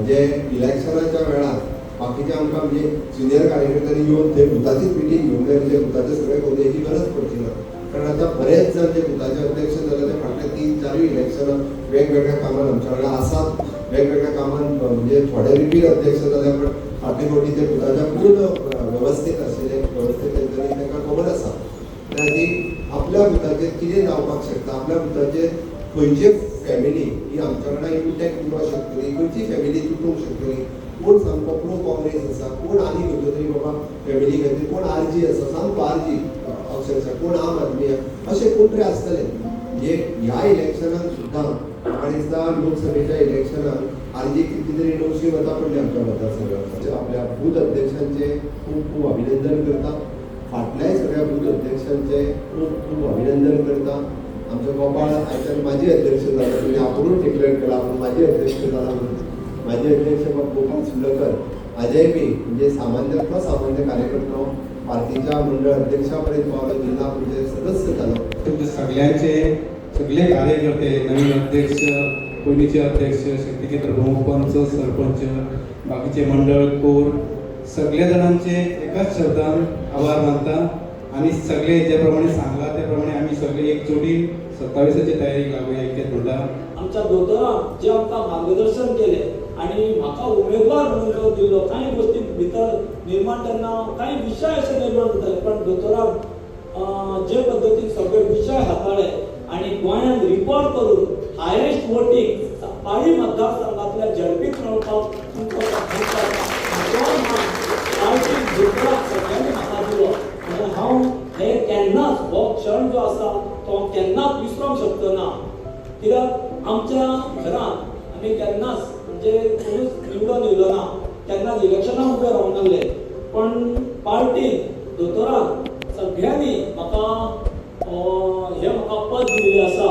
म्हणजे इलेक्शनाच्या वेळार बाकीचे आमकां म्हणजे सिनियर कार्यकर्त्यांनी येवन थंय बुथाचीच मिटींग घेवंक जाय, म्हणजे बुथाचे सगळे करून हेची गरज पडची ना. कारण आतां बरेच जाण जे बुथाचे अध्यक्ष जाले ते फाटल्या 3-4 इलेक्शनां वेगवेगळ्या कामान आमच्या वांगडा आसात. वेगवेगळ्या कामान म्हणजे थोडे रिपीट अध्यक्ष जाले, पण फाटले फावटी ते बुथाच्या पूर्ण वेवस्थेत आशिल्ले, वेवस्थेत तेंच्यांनी तांकां खबर आसा. त्या खातीर आपल्या बुथाचेर कितें जावपाक शकता, आपल्या बुथाचेर खंयचे फॅमिली ही आमच्या वांगडा इंटॅक्ट उरपाक शकतली, खंयची फॅमिली तुटूंक शकतली, कोण सामको प्रो काँग्रेस आसा, कोण आनी खंयच्यो तरी बाबा फॅमिली खातीर, कोण आरजी आसा, सामको आरजी अक्षरशा, कोण आम आदमी आसा, अशें कोण तरी आसतले. म्हणजे ह्या इलेक्शनाक सुद्दां म्हाका दिसता लोकसभेच्या इलेक्शनाक आरजी कितली तरी 900 मतां पडली आमच्या मतदारसंघात. आपल्या बूथ अध्यक्षांचे खूब खूब अभिनंदन करता, फाटल्याय सगळ्या बूथ अध्यक्षांचे खूब खूब अभिनंदन करता. आमचो गोपाळ आयच्यान माजी अध्यक्ष जाला, म्हणजे आपुणूच डिक्लेअर केला आपूण माजी अध्यक्ष जाला म्हणून. माजी अध्यक्ष गोपाळ सुर्लकर हाजेय बी म्हणजे सामान्यांतलो सामान्य कार्यकर्तो पार्टीच्या मंडळ अध्यक्षा पर्यंत पावलो, जिल्हा परिशद सदस्य जालो. तुमचे सगळ्यांचे सगळे कार्यकर्ते, नवीन अध्यक्ष, पयलींचे अध्यक्ष, शक्ती केंद्र प्रमुख, पंच, सरपंच, बाकीचे मंडळ, कोर, सगळ्या जाणांचे एकाच शब्दान आभार मानता. आनी सगळे जे प्रमाणे सांगला त्या प्रमाणे आमी सगळे एकजुटीन 27आची तयारी लागूया इतकेच म्हणटा. आमच्या दोतोरान जे आमकां मार्गदर्शन केलें आनी म्हाका उमेदवार म्हणून जो दिल्लो, कांय गोश्टी भितर निर्माण तेन्ना कांय विशय अशे निर्माण जाताले, पण दोतोरान जे पद्दतीन सगळे विशय हाताळ्ळे आनी गोंयांत रिकॉर्ड करून हायेस्ट वोटींग पाळी मतदारसंघातल्या झेडपीक मेळोवपाक तुमचो तो मान पार्टी दोतोराक सगळ्यांनी म्हाका दिलो. आनी हांव हे केन्नाच हो क्षण जो आसा तो हांव केन्नाच विसरोंक शकचो ना. कित्याक आमच्या घरांत आमी केन्नाच म्हणजे कोणूच निवडून येयलो ना, केन्नाच इलेक्शनाक उबे रावंक नासले, पण पार्टीन दोतोरान सगळ्यांनी म्हाका हें म्हाका पद दिल्लें आसा.